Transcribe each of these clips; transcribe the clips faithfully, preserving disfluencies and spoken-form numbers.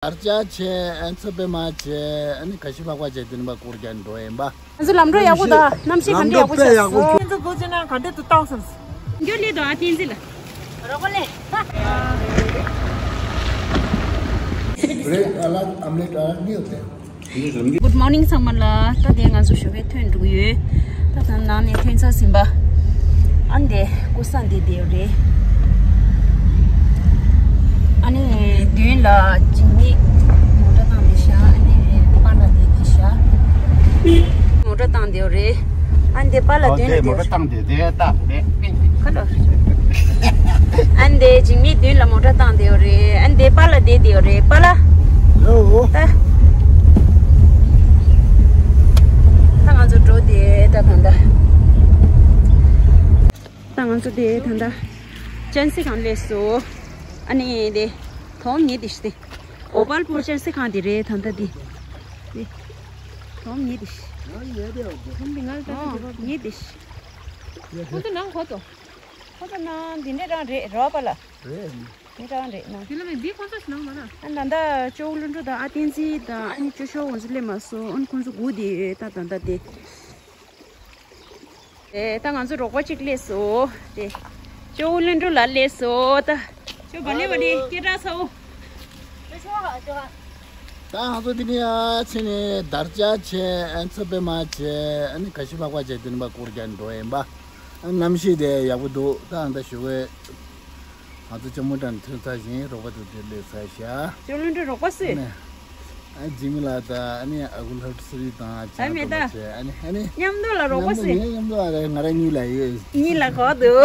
དར་ལྕག་བྱས། ཨ་ནི་ཚོད་དཔེ་མ་བྱས། ཨ་ནི་ཁ་ཤི་ཕག་པ་བྱས། དེ་ནི་མ་སྐོར་རྒྱག་འགྲོ་ཡིན་པ། ང་ཚོ་ལམ་འགྲོ་ཡག་པོ་དང་གནམ་གཤིས་ག་འདྲ་ཡག་པོ་ཤར་སོང་། ཁྱེད་ཚོ་སྒོ་ཕྱེ་ན་ག་འདྲ་འདུག་ལྟ་སོང་། འགྱོ་ལེ་དང་ཨ་བསྟན་འཛིན་ལ། རོགས་པ་ལེ། ब्रेड अलग, ऑमलेट अलग नहीं होते हैं। Good morning ཚང་མ་ལ། ད་དེ་ང་ཚོ་ཞོགས་པའི་ཐོན་འགྲོ་གི་ཡོད། ད་ད་ནང་ནས་ཐོན་ཚར་ཟིན་པ། ཨ་འདི་ཀུ་ས་འདི་བསྡད་ཡོད་རེད། ཨ་ནི་མདུན་ལ་འཇིགས་མེད་མོ་ཊ་བཏང་བསྡད་ཤག་ཨ་ནི་པཱ་ལགས་བསྡད་བསྡད་ཤག་མོ་ཊ་བཏང་བསྡད་ཡོད་རེད། ཨ་འདི་པཱ་ལགས་ཨོ་མདུན་ལ་དེ་མོ་བསྡད་ཊ་ཡོད་རེད། བཏང་དེ་དེ་ད་དེ། ཁ་ལོ། ཨ་འདི་འཇིགས་མེད་མདུན་ལ་མོ་ཊ་བཏང་བསྡད་ཡོད་རེད། ཨ་འདི་པཱ་ལགས་བསྡད་བསྡད་ཡོད་རེད། པཱ་ལགས། ཡོ། ད། ད་ང་ཚོ་འགྲོ་དེ་ད་ད་ད། ད་ང་ཚོ་དེ་ད་ད། ཅན་སི་ཁང་སླེབས་སོང་། ཨ་ནི་དེ། དོམ་ཉེ་དེ་ཤི་དེ། འོ་པལ་པུར་ཅན་སི་ཁང་དེ་རེད་ད་ད་དེ། དེ། དོམ་ཉེ་དེ་ཤི། ཨོ། ཉེ་དེ་ཤི། ཁོ་ཚོ་ནང་ཁོ་ཚོ། ཁོ་ཚོ་ནང་འདི་འདྲ་རང་རེད་རོ་པ་ལ། རེད། འདི་རང་རེད་ནང་། དེ་ལ་མི་འདི་ཁོ་ཚོ་ནང་མ་ན། ཨ་ན་ད་ཅོ་ལུ་འགྲོ་དང་ཨ་བསྟན་འཛིན་དང་ཨ་ནི་ཅོ་ཤོ་ང་ཚོ་སླེབས་མ་སོང་། ཨ་ནི་ཁོ་ཚོ་སྒུག་དེ་ད་ད་ད་དེ། ཨེ་ད་ང་ཚོ་རོགས་པ་གཅིག་སླེབས་སོང་། དེ་ཅོ་ལུ་འགྲོ་ལ་སླེབས་སོང་ད། ཅོ་བ་ལེ་བ་ལེ་སྐད་གྲགས་ཚ་བོ། ད་ང་ཚོ་དེ་ནས་ཨ་ཕྱིན་ནས་དར་ལྕག་བྱས། ཨ་ཚོད་དཔེ་མ་བྱས། ཨ་ནི་ཁ་ཤི་ཕག་པ་བྱས། དེ་ནི་མ་སྐོར་རྒྱག་འགྲོ་ཡིན་པ། ཨ་གནམ་གཤིས་དེ་ཡག་པོ་འདུག་ད་ཨ་ད་ཞོགས་པའི་ང་ཚོ་ཅ་མོ་ཊ་ནས་ཐོན་ཚར་བཞིན་རོགས་པ་དེ་དེ་སླེབས་ཚར་ཤག་ཅོ་ལུ་འགྲོ་རོགས་པ་སུ། ཨ་ནི་ཨ་འཇིགས་མེད་ལགས་དང་ཨ་ནི་ཨ་ཁུ་ལྷ་སྲས་དང་ཅ་ཨ་མེད་ད། རོགས་པ་བྱས། ཨ་ནི་ཨ་ནི་མཉམ་དུ་ལ་རོགས་པ་སུ། མཉམ་དུ་ལ་ང་རང་གཉིས་ལ་ཡོད། གཉིས་ལ་གོ་འདུག་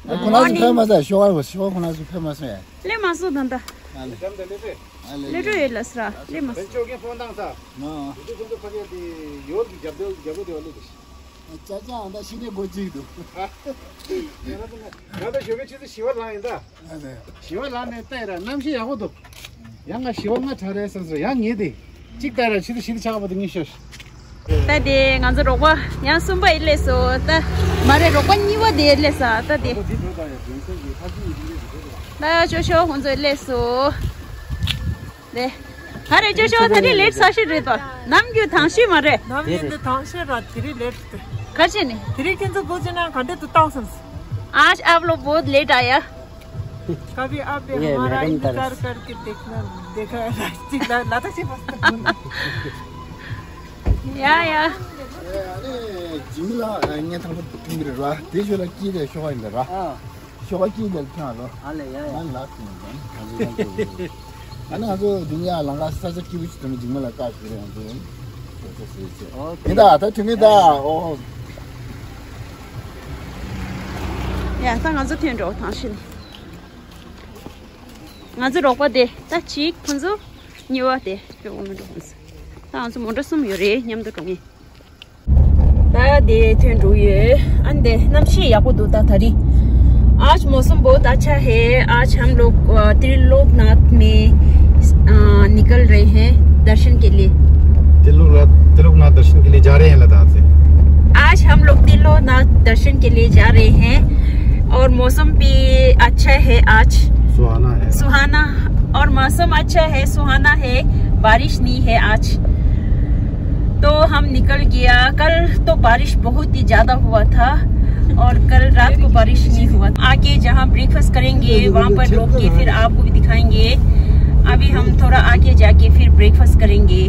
ཁོ་ན་ཚོ་ཕེབས་མ་ཚར། ཞོགས་པ་ཞོགས་ཁོ་ན་ཚོ་ཕེབས་མ་སོང་ཡ། སླེབས་མ་སོང་ད་ལྟ། ཨ་ལེ། སླེབས་འགྲོ་ཡོད་ལ་སྲ་སླེབས་མ་སོང་། ཅོ་རྒན་ཕོན་བཏང་ས། ང་། དེ་ཚོ་ཁོ་ཚོ་ཕ་གིར་དེ་ཡོད་ཀྱི་རྒྱབ་རྒྱབ་རྒྱབ་རྒྱབ་དེ་བ་ལེ་དེ། ཅ་ཅ་ཨ་ད་ཤི་ནས་སྒོ་གཅིག་འདུག་ང་ད་ཞོགས་པའི་ཆུ་ཚོད་བཞི་པ་ལངས་ཡིན་ད། ཨ་ལེ། བཞི་པ་ལངས་ནས་ལྟ་ཡིན་ར། གནམ་གཤིས་ཡག་པོ་འདུག་ཡང་ང་བཞི་པ་ལྔ་གྲ་རེད་ཟེར་ཟེར་ཡང་ཉེ་དེ། གཅིག་ལྟ་ར་ཆུ་ཚོད་བཞི་དང་ཕྱེད་ཀ་བར་དུ་ངས་ཤོད། ད་དེ་ང་ཚོ་རོགས་པ་ཡང་གསུམ་པ་ཡི་སླེབས་སོང་ད། མ་རེད། རོགས་པ་གཉིས་པ་དེ་སླེབས་ས་ད་དེ། ད་ཅོ་ཤོ་ཁོང་ཚོ་སླེབས་སོང་། དེ། ག་རེ་ཅོ་ཤོ་ད་རེས་ལེ་ཊི་ས་ཤི་རེད་པ། ནམ་རྒྱུན་ཐང་ཤི་མ་རེད། ནམ་རྒྱུན་དེ་ཐང་ཤི་ར་དེ་རིང་ལེ་ཊི་དེ། ག་ཅི་ནི། དེ་རིང་ཁྱེད་ཚོ་སྒོ་ཕྱེ་ན་ག་འདྲ་འདུག་ལྟ་སོང་། आज आप लोग बहुत लेट आया। कभी आप भी ये हमारा मैडम इंतजार तरस। करके देखना, देखा, ठीक ला-, लाता से बस। या, या। ए, अरे, जिमला, अ, न्या थंग तुम रे रा, दे जो ला की दे शो इन रा। हाँ। शो की दे क्या लो? अले, या, या। मन लास्ट में, मन। अने अगो दुनिया लंगा सा से की विच तुम जिमला का करे हैं, तो। ओके। इदा, तो तुम इदा, ओ। ཡ་ད་ང་ཚོ་ཐོན་འགྲོ་ཐང་ཤིན། ང་ཚོ་རོགས་པ་དེ་ད་གཅིག་ཁོང་ཚོ་གཉིས་པ་དེ་ཁྱོད་འོ་མི་འགྲོ་ཁོང་ཚོ། ད་ང་ཚོ་མོ་ཊ་གསུམ་ཡོད་རེད། མཉམ་དུ་འགྲོ་ངེས། ད་དེ་ཐོན་འགྲོ་ཡོད། ཨ་འདི་གནམ་གཤིས་ཡག་པོ་འདུག་ད་ད་རེས། आज मौसम बहुत अच्छा है। आज हम लोग, अ, त्रिलोकनाथ में, अ, निकल रहे हैं दर्शन के लिए। त्रिलोकनाथ, त्रिलोकनाथ दर्शन के लिए जा रहे हैं लद्दाख से। आज हम लोग त्रिलोकनाथ दर्शन के लिए जा रहे हैं और मौसम भी अच्छा है आज। सुहाना है। सुहाना। और मौसम अच्छा है, सुहाना है, बारिश नहीं है आज। तो हम निकल गया। कल तो बारिश बहुत ही ज्यादा हुआ था और कल रात को बारिश नहीं हुआ। आके जहाँ ब्रेकफास्ट करेंगे, वहाँ पर रोक के फिर आपको भी दिखाएंगे। अभी हम थोड़ा आगे जाके फिर ब्रेकफास्ट करेंगे।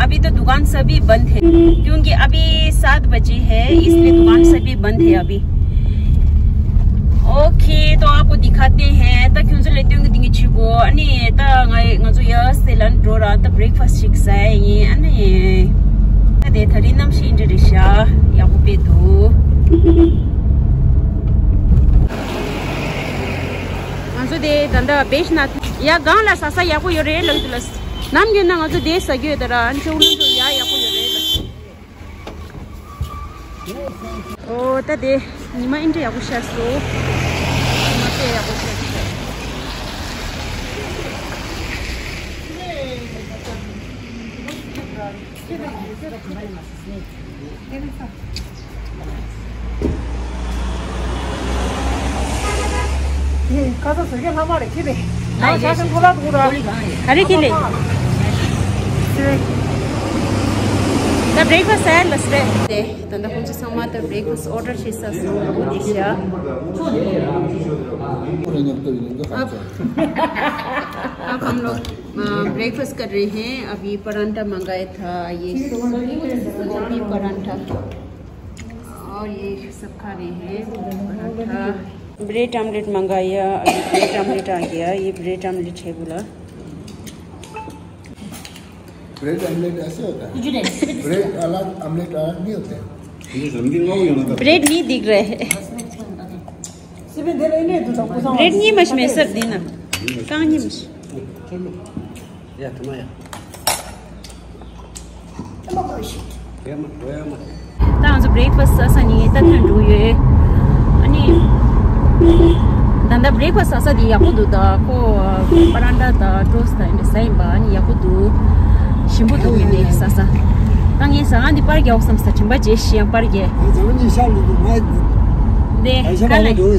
अभी तो दुकान सभी बंद है, क्योंकि अभी सात बजे है, इसलिए दुकान सभी बंद है अभी। ओके, तो आपको दिखाते हैं। ད་ཁྱོད་ཚོ་ལ་སྟོན་གི་འདི་གི་ཆུ་གོ། ཨ་ནི་ད་ང་ང་ཚོ་ཡ་སེ་ལན་འགྲོ་ར། ད་བྷི་རེག་ཕ་སི་ཅིག་ཟ་ཡ་ཡིན། ཨ་ནི་ད་དེ་ད་རིང་གནམ་གཤིས་འདི་རེད་ཤག་ཡག་པོ་དཔེ་འདུག་ང་ཚོ་དེ་ད་ལྟ་བེ་ཤི་ན་ཡ་སྒང་ལ་ཟ་ས་ཡག་པོ་ཡོད་རེད་ལབ་ཀྱི་འདུག་ལ། ནམ་རྒྱུན་ན་ང་ཚོ་དེ་ཟ་རྒྱུ་ཡོད་ད་ར། ཨ་ནི་ཅོ་ལུ་ཅོ་ཡ་ཡག་པོ་ཡོད་རེད་ལ། ཨོ་ད་དེ་ཉི་མ་ཨིན་དྲ་ཡག་པོ་ཤར་སོང་། ཉི་མ་དཔེ་ཡག་པོ་ཤར་སོང་། ཁ་ཚ་བཟོ་མཁན་ལྷག་མ་རེད་ཁྱེད་དེ། ག་རེ་ཁྱེར་ལེ། ད་བྷི་རེག་ཕ་སི་ཟ་ཡ་ལ་སི་རེད་དེ། ད་ལྟ་ཁོང་ཚོ་ཚང་མ་ད་བྷི་རེག་ཕ་སི་ཨོ་ཌར་བྱས་ཚར་སོང་། ཨ་ཁུ་དེ་ཤ། अब हम लोग ब्रेकफास्ट कर रहे हैं। अभी परांठा मंगाया था, ये गोभी परांठा, और ये सब खा रहे हैं परांठा। ब्रेड ऑमलेट मंगाया, अभी ब्रेड ऑमलेट आ गया। ये ब्रेड ऑमलेट है बोला। ब्रेड ऑमलेट ऐसे होता है। ब्रेड अलग, ऑमलेट अलग नहीं होता है। ब्रेड नहीं दिख रहा है। ब्रेड नहीं मच में सर देना। कहाँ नहीं मच? ད་ང་ཚོ་བྷི་རེག་ཕ་སི་ཟ་ས་ནི་ད་ཐོན་འགྲོ་ཡོད། ཨ་ནི། ད་ལྟ་བྷི་རེག་ཕ་སི་ཟ་ས་དེ་ཡག་པོ་འདུག་ད་ཁོ་པ་རན་ཏྲ་དང་ཊོ་སི་ཊི་དང་ཡིན་པའི་ཟ་ཡིན་པ་ཨ་ནི་ཡག་པོ་འདུག་ཞིམ་པོ་འདུག་ཡིན་ནའི་ཟ་ས། ད་ངས་ཟ་ཁང་འདི་པར་རྒྱག་འོག་བསམ་ས་དྲན་པ་བརྗེད་ཤི་ཡང་པར་རྒྱག་འདི་ག་ལ། གལ་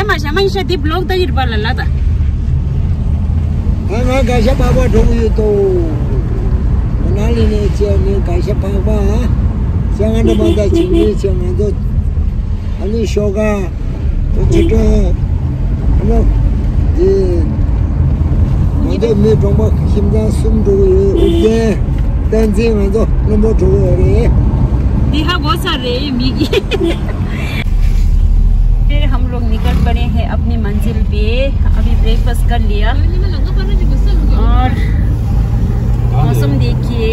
མ་བྱ་མ་ཡིན་ཤ་འདི་བི་ལོག་ད་ཡིར་པ་ལ་ལ་ད། ང་ང་ག་ཤ་པག་པ་འགྲོ་གི་ཡོད་དོ། མ་ན་ལི་ནས་བཅས་ནས་ག་ཤ་པག་པ་ཨ། ཤ་ང་འདྲ་མ་ད་ཆིང་ཆིང་བྱས་ང་ཚོ་ཨ་ནི་ཤོག་ཁ་ཁོ་ཆུ་ཀྲོན་ཨ་ནི་འདི་ང་ཚོ་མི་གྲོང་པ་ཁྱིམ་ཚང་གསུམ་འགྲོ་གི་ཡོད། ཨུ་རྒྱན་བསྟན་འཛིན་ང་ཚོ་བློན་པོ་འགྲོ་གི་ཡོད་རེད། འདི་ཧ་གོ་ས་རེད་མི་གི། फिर हम लोग निकल पड़े हैं अपनी मंजिल पे। अभी ब्रेकफास्ट कर लिया और मौसम देखिए,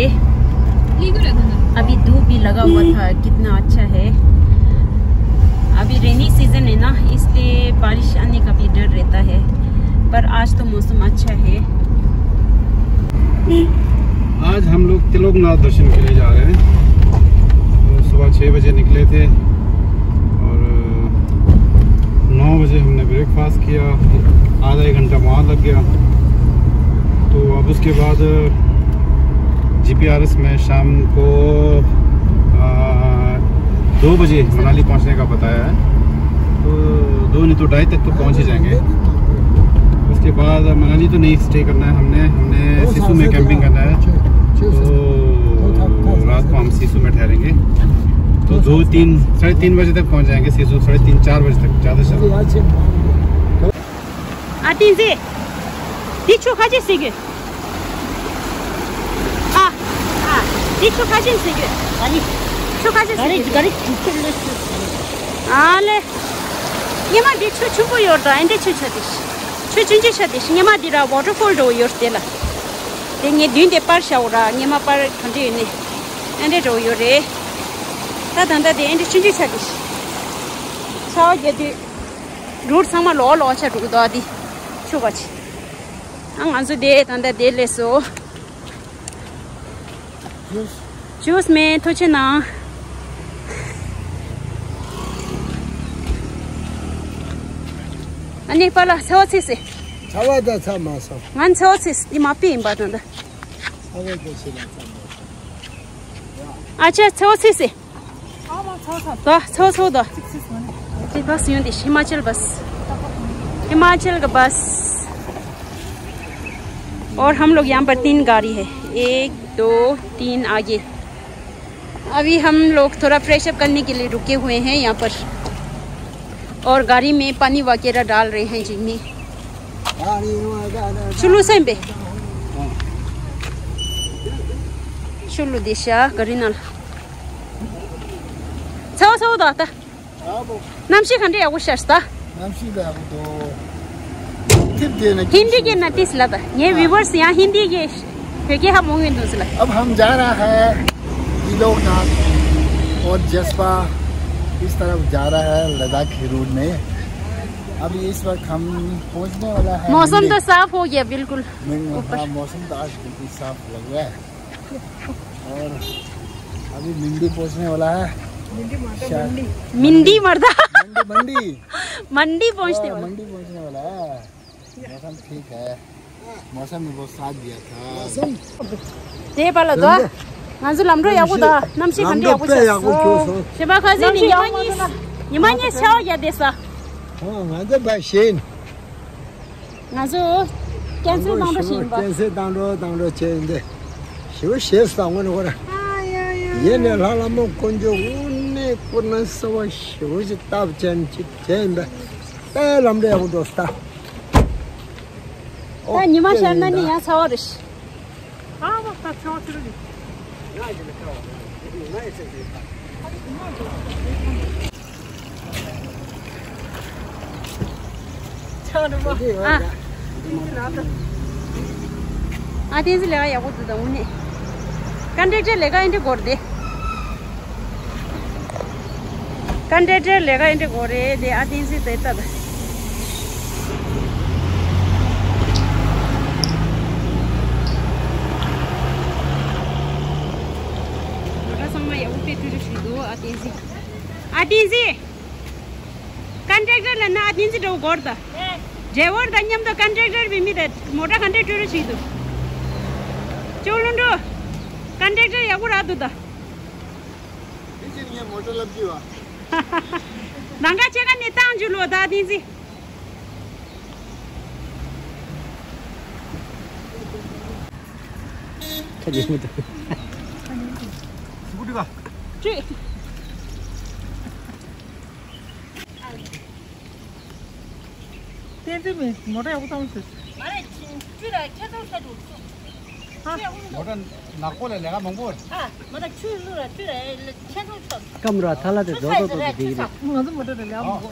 अभी धूप भी लगा हुआ था, कितना अच्छा है। अभी रेनी सीजन है ना, इसलिए बारिश आने का भी डर रहता है, पर आज तो मौसम अच्छा है। आज हम लोग त्रिलोकनाथ दर्शन के लिए जा रहे हैं। तो सुबह छः बजे निकले थे और नौ बजे हमने ब्रेकफास्ट किया, आधा एक घंटा वहाँ लग गया। तो अब उसके बाद जीपीआरएस में शाम को आ, दो बजे मनाली पहुँचने का बताया है। तो दो नहीं तो ढाई तक तो पहुँच ही जाएंगे। उसके बाद मनाली तो नहीं स्टे करना है हमने, हमने सिसु में कैंपिंग करना है। तो रात को हम सिसु में ठहरेंगे। तो दो तीन, साढ़े तीन बजे तक पहुँच जाएंगे सिसु, साढ़े तीन चार बजे तक, ज़्यादा से ज़्यादा। ཨ་ཏིན་ཟེ། འདི་ཆུ་ཁ་ཅིག་ཟེ་གི། ཨ། ཨ། འདི་ཆུ་ཁ་ཅིག་ཟེ་གི། ག་རེ། ཆུ་ཁ་ཅིག་ཟེ་གི། ག་རེ་ག་རེ་ཆུ་ཆུ་ལེ་ཆུ། ཨ་ལེ། ཉི་མ་འདི་ཆུ་ཆུན་པོ་ཡོད་ད་ཨེ་འདྲ་ཆུ་ཆ་དེ་ཤི། ཆུ་ཆུན་ཆུ་ཆ་དེ་ཤི་ཉི་མ་འདི་ར་ཝ་ཊར་ཕོལ་འགྲོ་ཡོད་དེ་ལ། དེ་ངས་མདུན་དེ་པར་ཤ་འོ་ར་ཉི་མ་པར་ག་འདྲ་ཡོད་ནི། ཨེ་འདྲ་འགྲོ་ཡོད་རེད། ད་ད་ད་དེ་ཨེ་འདྲ་ཆུན་ཆུ་ཆ་དེ་ཤི། ཆ་བ་རྒྱ་དུས། རུར་ཚང་མ་ལོག་ལོག་ཆ་འགྲོ་གི་འདུག་ཨ་དེ། ཆུ་བ་ཆེ། ཨ་ང་ཚོ་དེ་ད་ལྟ་དེ་ལས་སོ། ཇུས། ཇུས་མེད་ཐུགས་ཆེ་གནང་། ཨ་ནི་པ་ལ་ཚ་བ་ཚིག་སེ། ཚ་བ་ད་ཚ་མ་སོང་། ང་ཚ་བ་ཚིག་སེ་འདི་མ་པི་ཡིན་པ་དང་ད། ཚ་བ་ད་ཚ་མ་སོང་། ཨ་ཅག་ཚ་བ་ཚིག་སེ། ད་ཚོ་ཚོ་ད། དེ་བ་སི་ཡོང་དེ་ཧི་མ་ཅལ་བ་སི། ཧི་མ་ཅལ་གི་བ་སི། और हम लोग यहाँ पर तीन गाड़ी है। एक, दो, तीन आगे। अभी हम लोग थोड़ा फ्रेश अप करने के लिए रुके हुए हैं यहाँ पर। और गाड़ी में पानी वगैरह डाल रहे हैं जिम्मी। शुरू से बे। शुरू दिशा गाड़ी ना। ཚ་བ་ཚ་བ་དང་ད། གནམ་གཤིས་ག་འདྲ་ཡག་པོ་ཤར་སོང་ད། གནམ་གཤིས་ཡག་པོ་འདུག་ཐིབས་དེ་ནི་ཧིན་དི་གི་ན་ཏིས་ལ་ད། ངའི་ཝི་ཝར་སི་ཡང་ཧིན་དི་གི་བོད་སྐད་ཧ་མོ་ངོས་འདུག་སི་ལ། अब हम जा रहा है त्रिलोकनाथ और जसपा इस तरफ जा रहा है लद्दाख के रूट में। अभी इस वक्त हम पहुंचने वाला है मौसम मिंडी। तो साफ हो गया बिल्कुल। मिंडी, ऊपर। हाँ, मौसम तो आज बिल्कुल साफ लग रहा है। और अभी मिंडी पहुंचने वाला है। मिंडी मरदा, शायद। मिंडी मरदा। मंडी, मंडी। मंडी पहुंचने हाँ, वाला। मंडी पहुंचने वाला है। मौसम ठीक है। मौसम ने बहुत साथ दिया था। དེ་བ་ལ་དོ། ང་ཚོ་ལམ་འགྲོ་ཡག་པོ་དང་གནམ་གཤིས་ག་འདྲ་ཡག་པོ་ཤར་སོང་། གཞན་པ་ཁ་སང་ནི་ཉི་མ་གཉིས། ཉི་མ་གཉིས་ཤར་བ་རྒྱག་བསྡད་ས། ང་ཚོ་ཕར་ཞེད། ང་ཚོ་ཀན་སེལ་བཏང་འགྲོ་བཞིན་པ། ཀན་སེལ་བཏང་འགྲོ་བཏང་འགྲོ་བྱས་ཡིན་ཏེ། ཞེ་པོ་ཞེད་སོང་ངོ་ནི་ཁོ་ར། ཡིན་ནས་ལྷ་ལྷ་མོ་དཀོན་མཆོག་དངོས་གནས་སྐུ་ན་གསོལ་བ་ཞེ་པོ་ཞིག་སྟབས་ཅན་ཅིག་བྱས་ཡིན་པས། དཔེ་ལམ་འབྲས་ཡག་པོ་འགྲོ་སྟ། ད་ཉི་མ་ཤར་ན་ནི་ཡང་ཚ་བ་རེད། ཨ་མ་ད་ཚ་བ་ཚ་རེད། ཨ། ཨ་བསྟན་འཛིན་ལས་ཀ་ཡག་པོ་འདུག་ད་དངོས་གནས། ཀན་ཊེག་ཊར་ལས་ཀ་ཨེ་འདྲ་འགོར་ཏེ། ཀན་ཊེག་ཊར་ལས་ཀ་ཨེ་འདྲ་འགོར་རེད་དེ་ཨ་བསྟན་འཛིན་དེ་ལྟ་ད། མོ་ཊ་ཚང་མ་ཡག་པོ་དཔེ་ཐུགས་རྗེ་ཆེ་འདུག་ཨ་བསྟན་འཛིན། ཨ་བསྟན་འཛིན། ཀན་ཊེག་ཊར་ལ་ན་ཨ་བསྟན་འཛིན་འདྲ་བོ་འགོར་ད། ཌ་རའི་ཝར་དང་མཉམ་དུ་ཀན་ཊེག་ཊར་བའི་མི་དང་མོ་ཊ་ག་འདྲས་སྤྲོད་རོགས་བྱེད་འདུག་ཅོག་ལུང་འགྲོ། ཀན་ཊེག་ཊར་ཡག་པོ་རག་འདུག་ད། དེ་ཕྱིར་ངས་མོ་ཊ་ལབ་ཀྱི་བ། རང་ག་ཆེ་ཁ་ནས་བཏང་རྒྱུ་ལོ་ད་བསྟན་འཛིན། ཁ་ཇེ་སྨོད་དུ། ཅི། བསྟན་འཛིན་མོ་ཊ་ཡག་པོ་བཏང་ཟེར། མ་རེད། ཁྱོད་ལ་ཁྱེད་ཚོ་ཤ་འགྲོ། ཧ། མོ་ཊ་ནག་པོ་ལ་ལས་ཀ་མང་པོ། ཨ། མོ་ཊ་ཆུ་བླུགས་ལ་ཆུ་ར་ཁྱེད་ཚོ་ཆོག་སྐམ་ར་ཐ་ལ་དེ་རྡོ་རྡོ་རྡོ་དེ་དེ་ཡིན་རེད། ང་ཚོ་མོ་ཊ་དེ་ལས་མང་པོ།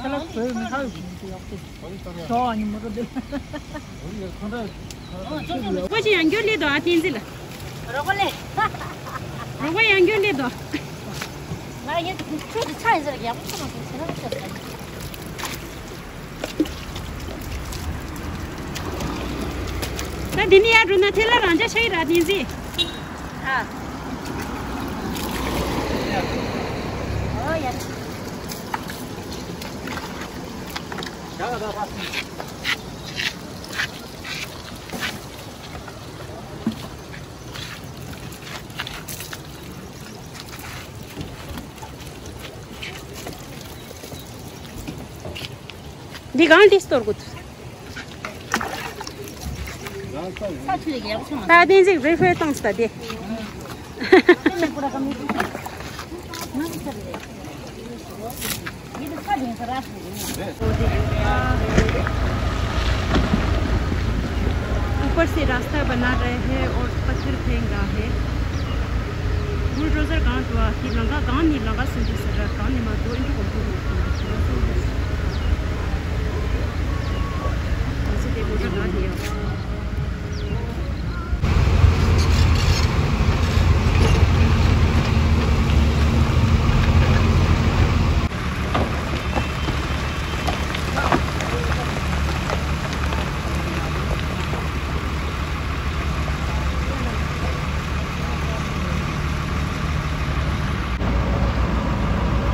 ཁ་ལག་བཟོས་མི་ཁ་ཡོད་ཀྱི་ཡག་པོ། ཞོག་ཨ་ནི་མོ་ཊ་དེ། ཁོ་ཅི་ཡང་འགྱུར་ལེ་དོ་ཨ་བསྟན་འཛིན་ལ། རོགས་པ་ལས། རོགས་པ་ཡང་འགྱུར་ལེ་དོ། ང་ཡིན་ཁྱོད་ཀྱི་ཆ་ཡིན་ཟེར་ཡག་པོ་ཆ་མ་སོང་ཟེར་ན་ཆོག་ཟེར། ད་འདི་ནས་ཡར་འགྲོ་ན་ཐལ་ལ་རང་འཇགས་ཆགས་ཀྱི་ར་བསྟན་འཛིན། ཨ། ཨོ་ཡ། འདི་གང་ལྟིས་གཏོར་དགོས། ད་བསྟན་འཛིན་རི་ཧྥེ་བཏང་ས་དེ། ऊपर से रास्ता बना रहे हैं और पत्थर फेंक रहा है। बुलडोजर कहाँ हुआ कि लंका गांव नहीं, लंका सिंधी सड़क गांव नहीं, मार दो इंटू कंट्रोल।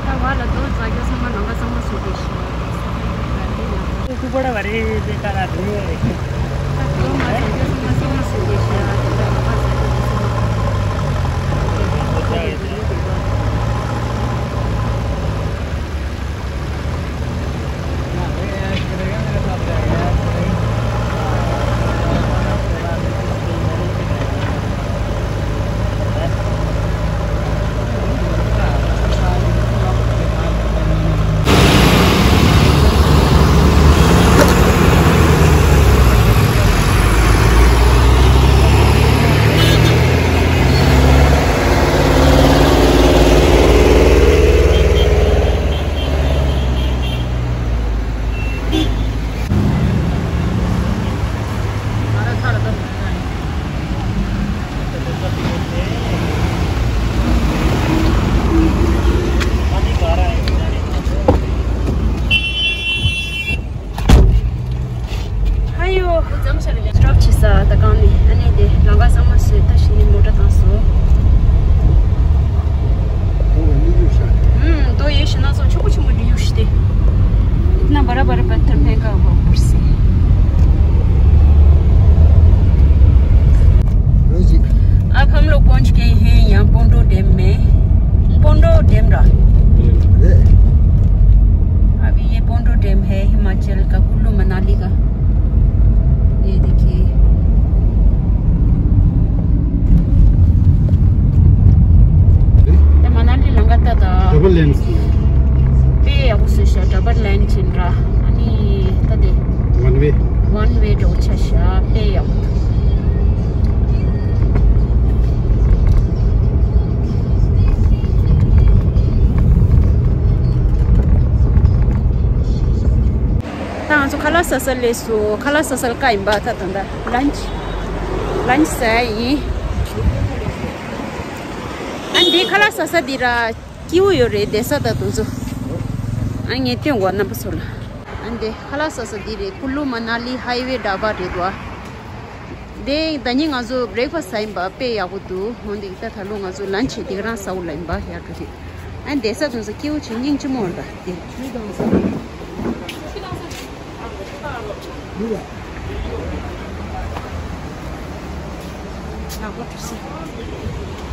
ད་བར་ལ་དོ་རྩ་རྒྱུ་ཚང་མ་ནང་ག་ཚང་མ་སུ་དེ་ཤི། ཁུ་པོ་ལ་བ་རེ་དེ་ད་ལ་དུ་ཡོད་རེད། ད་དོ་མ་རྩ་རྒྱུ་ཚང་མ་ཚང་མ་སུ་དེ་ཤི། ད་ནང་ག་རྩ་རྒྱུ་ཚང་མ། ཨ་ཡོ། སི་ཊོབ་བྱེད་ས་ད་གང་ནས་ཨ་ནི་དེ་ལམ་ཁ་གཙང་མ་བཟོས་ད་ཕྱི་ནས་མོ་ཊ་བཏང་སོང་། ཨུམ། ཏོ་ཡེ་ཤི་ན་སོང་ཆུ་བོ་ཆུ་མོ་འདི་ཡུ་ཤི་སྟེ། इतना बड़ा बड़ा पत्थर फेंका हुआ ऊपर से। अब हम लोग पहुंच गए हैं यहाँ पोंडो डैम में। पोंडो डैम रहा। अब ये पोंडो डैम। ཝན་ཝེ་འགྲོ་ཆ་ཤ་དཔེ་ཡག་པོ་འདུག་ད་ང་ཚོ་ཁ་ལག་ཟ་ས་སླེབས་སོང་། ཁ་ལག་ཟ་ས་ལ་ཀ་ཡིན་པ། ད་ད་ད་ལན་ཆི་ལན་ཆི་ཟ་ཡ་ཡིན། ཨ་འདི་ཁ་ལག་ཟ་ས་འདི་ར་སྐྱིད་པོ་ཡོད་རེད། བསྡད་ས་ད་དུང་ཚོ། ཨ་ངས་སྟོན་གོ་རྣམ་པ་ཚོ་ལ། ཨ་འདི་ཁ་ལག་ཟ་ས་འདི་རེད། ཀུ་ལུ་མ་ན་ལི་ཧའི་ཝེ་ཌ་བ་རེད་དོ། དེ་ད་ནི་ང་ཚོ་བྷི་རེག་ཕ་སི་ཟ་ཡིན་པ། དཔེ་ཡག་པོ་འདུག་འོན་ཏེ་ད་ད་ལོ་ང་ཚོ་ལན་ཆི་དེ་ག་རང་ཟ་འོ་ལ་ཡིན་པ། ཡག་གི་རེད། ཨ་བསྡད་ས་དུང་ས་སྐྱིད་པོ་བྱེད་སྙིང་རྗེ་མོ་རེད་ད་དེ། ཡག་པོ་འགྲོ་སོང་།